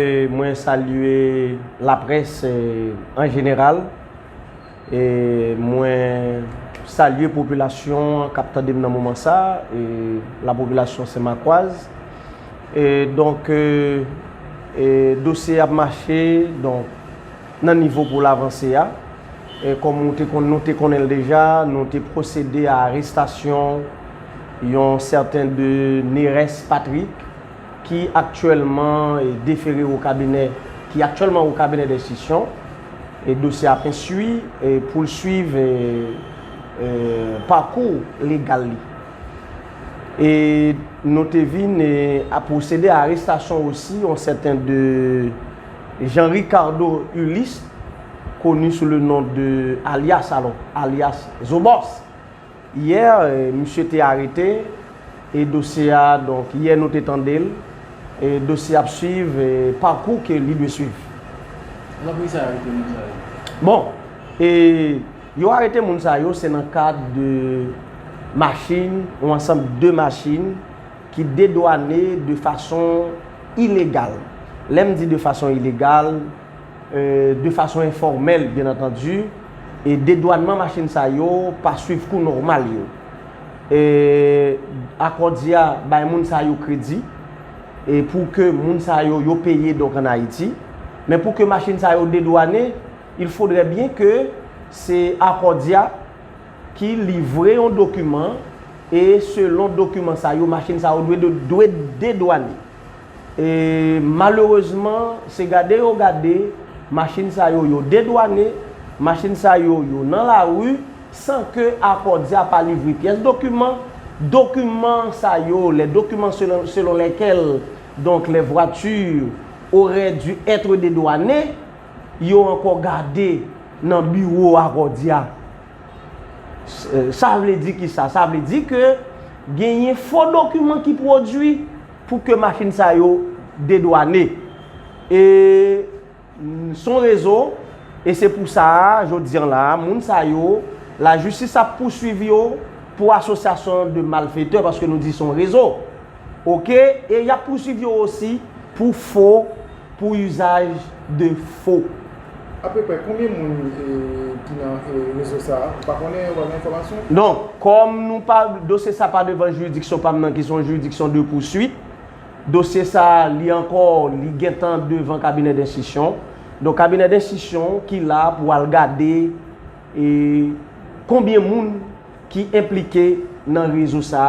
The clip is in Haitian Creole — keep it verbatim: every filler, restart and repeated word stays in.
E mwen salye laprès, e, an jeneral. E mwen salye popilasyon k ap tande m nan moman sa, e lapopilasyon Senmakwaz. E donk, e, e dosye ap mache, donk, nan nivo pou l avanse a. E kòm ou te konn, nou te konnen l deja, nou te pwosede a arestasyon yon sèten de Nerès Patrick, ki aktyèlman, e, defere o kabinè, ki aktyèlman o kabinè denstriksyon, e dosye ap enswi, e pou l swiv, e, e, pakou legal li. E nou te vin, e, a pwosede a arestasyon osi yon sèten de Jean Ricardo Ulysse, connu sous le nom de alias, alò, alias Zobòs. Yè, e, misye te arete, e dosye a, donk, yè nou te tande l, e dosye ap swiv, e pakou ke li dwe swiv. Nan poukisa yo arete moun sa yo? Bon, e yo arete moun sa yo, se nan kad de machin, yon ansanm de machin ki dedwane de fason ilegal. Lè m di de fason ilegal, e, de fason enfòmèl, byen antandi, e dedwannman machin sa yo pa swiv kou nòmal yo. E Akòdya bay moun sa yo kredi, e pou ke moun sa yo, yo peye, donk, ann Ayiti. Men pou ke machin sa yo dedwane, il faudrait bien que se Akòdya ki livre yon dokiman, e selon dokiman sa yo, machin sa yo dwe, dwe dedwane. E malerezman, se gade yo gade, machin sa yo, yo dedwane, machin sa yo, yo nan lari, san ke Akòdya pa livre pyès dokiman. Dokiman sa yo, les documents selon, selon lesquels, donc, les voitures auraient dû être dédouanées, yo ankò gade nan biwo Akòdya. Sa vle di kisa? Sa vle di ke genyen fo dokiman ki pwodui pou ke machin sa yo dedwane. E, mm, se yon rezo, e se pou sa, jodi a la, moun sa yo, lajistis ap pouswiv yo pou asosyasyon de malfetè, paske nou di se yon rezo. Oke? E y ap pouswiv yo osi pou fo, pou izaj de fo. Apeprè konbyen moun, e, ki nan, e, rezo sa a? Ou pa konnen, ou pa gen enfòmasyon? Non, kòm nou pa, dosye sa pa devan jiridiksyon pa m nan, ki se yon jiridiksyon de pouswit, dosye sa a, li ankò, li gentan devan kabinè denstriksyon. Donk, kabinè denstriksyon ki la pou al gade, e, konbyen moun ki enplike nan rezo sa a.